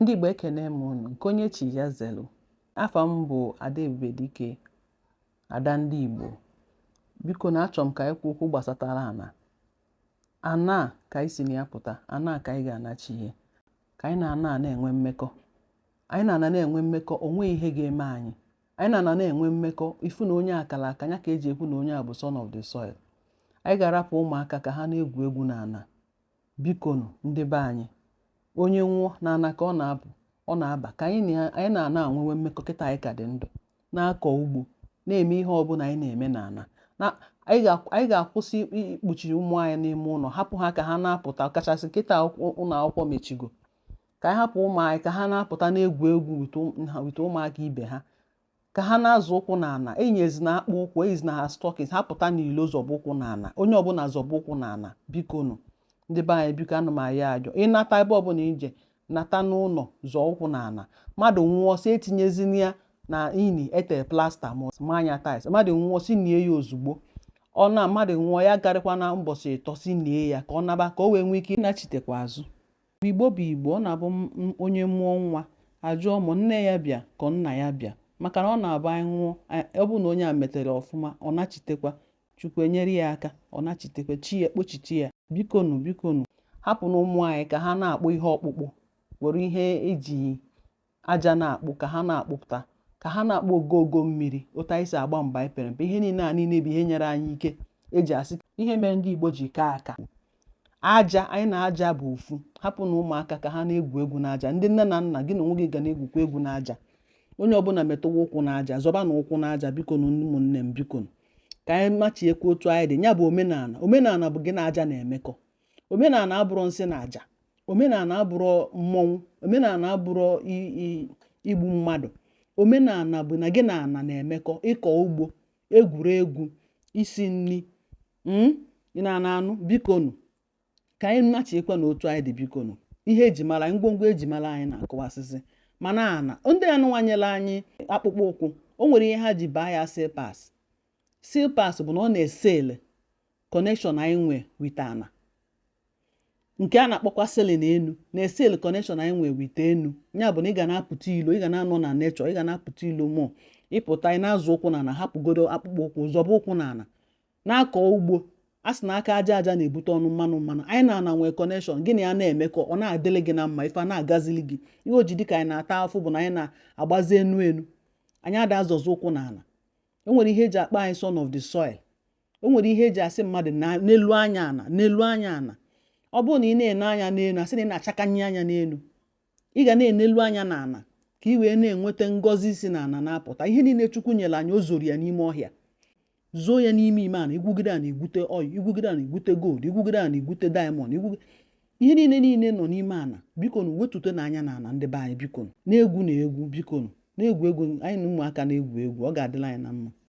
Ndị Igbo, ekene m unu. Nke onye chi ya zelu. Afa m bụ Ada Ebubedike, Ada ndị Igbo. Biko na achọrọ m ka anyị kwuo okwu gbasatara ana. Ana ka anyị si na ya pụta, ana ka anyị ga-anachi ihe. Ka anyị na ana na-enwe mmekọ. Anyị na ana na-enwe mmekọ, o nweghị ihe ga-eme anyị. Anyị na ana na-enwe mmekọ, ifu na onye akara aka ya ka eji ekwu na onye a bụ son of the soil. Anyị ga-arapụ ụmụaka ka ha na-egwu egwu n'ana. Bikonu, ndị be anyị, onye nwụọ n'ana ka ọ na-abụ ọ na-aba. Ka anyị na-ana anwewe mmekọ kịta anyị ka dị ndụ, na-akọ ugbo, na-eme ihe ọbụla anyị na-eme n'ana. Na anyị ga-akwụsị ikpuchi ụmụ anyị n'ime ụlọ, hapụ ha ka ha na-apụta, kachasị kịta ụlọ akwụkwọ mechigo. Ka anyị hapụ ụmụ anyị ka ha na-apụta na-egwu egwu with ụmụaka ibe ha, ka ha na-azụ ụkwụ n'ala. Enyezina akpụ ụkwụ, eyizina ha stockings, ha pụta n'ilo zọba ụkwụ n'ala. Onye ọbụla zọba ụkwụ n'ala. Bikonu, ndị be anyị, biko, ana m ayọ ayọ, ịnata ebe ọbụla ije nata n'ụlọ, zọọ ụkwụ n'ala. Mmadụ nwụọ, si etinyezina ya na ini ete plaster ma manya tiles. Mmadụ nwụọ, si nie ya ozugbo. Ọ na mmadụ nwụọ ya garịkwa na mbọchị 3, si nie ya ka ọ naba, ka o wee nwee ike ịnachitekwa azụ. Igbo bụ Igbo. Ọ na-abụ onye mụọ nwa, ajụọ mụ nne ya bịa ka nna ya bịa, maka na ọ na-abụ anyị nwụọ, ọ bụ na onye a metere ọfụma, ọ nachitekwa, Chukwu enyere ya aka, ọ nachitekwa, chi ya kpochite ya. Bikonu, bikonu, hapụ na ụmụ anyị ka ha na-akpụ ihe ọkpụkpụ, were ihe eji aja na-akpụ ka ha na-akpụpụta, ka ha na-akpụ ogogo mmiri otu anyị si agba mgbe anyị pere mpe. Ihe niile a niile bụ ihe nyere anyị ike eji asị ihe mere ndị Igbo ji kaa aka. Aja anyị na aja bụ ofu. Hapụ na ụmụaka ka ha na-egwu egwu n'aja. Ndị nne na nna, gị na onwe gị ga na-egwukwa egwu n'aja. Onye ọbụla metụwa ụkwụ n'aja, zọba na ụkwụ n'aja. Biko na ụmụnne m, biko, ka anyị machiekwa otu anyị dị. Ya bụ omenala. Omenala bụ gị na aja na-emekọ. Omenala abụrọ nsị na aja. Omenala abụrọ mmọnwụ. Omenala abụrọ igbu mmadụ. Omenala bụ na gị na ana na-emekọ, ịkọ ugbo, egwuregwu, isi nri, ị na-ana anụ. Bikonu, ka anyị nachiekwa na otu anyị dị. Bikonu, ihe eji mara anyị, ngwongwo eji mara anyị na-akụwasịsị. Mana ana ndị anụnwanyela anyị akpụkpọ ụkwụ, o nwere ihe ha ji baa ya slippers. Slippers bụ na ọ na-eseal connection anyị nwe with ana, nke a na-akpọkwa ceiling enu, na-eseal connection anyị nwe with enu. Ya bụ na ị ga na-apụta ilo, ị ga na-anọ na nature, ị ga na-apụta ilo mụọ, ịpụta, ị na-azụ ụkwụ n'ala, hapụgodo akpụkpọ ụkwụ, zọba ụkwụ n'ala, na-akọ ugbo. A sị na aka aja aja na-ebute ọnụ mmanụ mmanụ. Anyị na-ana nwee connection, gị na ya na-emekọ, ọ na-adịrị gị na mma, ife a na-agazili gị. Ihe o ji dị ka anyị na-ata afụ bụ na anyị na-agbazi enu enu, anyị ada azọzi ụkwụ n'ala. O nwere ihe eji akpọ anyị son of the soil. O nwere ihe eji asị mmadụ n'elu anya ana, n'elu anya ana. Ọ bụrụ na ị na-ene anya n'elu, asị na ị na-achakanye anya n'elu. Ị ga na-enelu anya n'ala ka ị wee na-enweta ngọzi si n'ala na-apụta. Ihe niile Chukwu nyere anyị, o zoro ya n'ime ọhịa, zoo ya n'ime ime ana. Igwugide ana, igwute oil. Igwugide ana, igwute gold. Igwugide ana, igwute diamond. Ihe niile niile nọ n'ime ana. Biko nu, wetute n'anya n'ala, ndị be anyị. Biko, na-egwu na egwu. Biko, na-egwu egwu. Anyị na ụmụaka na-egwu egwu, ọ ga-adịla anyị na mma.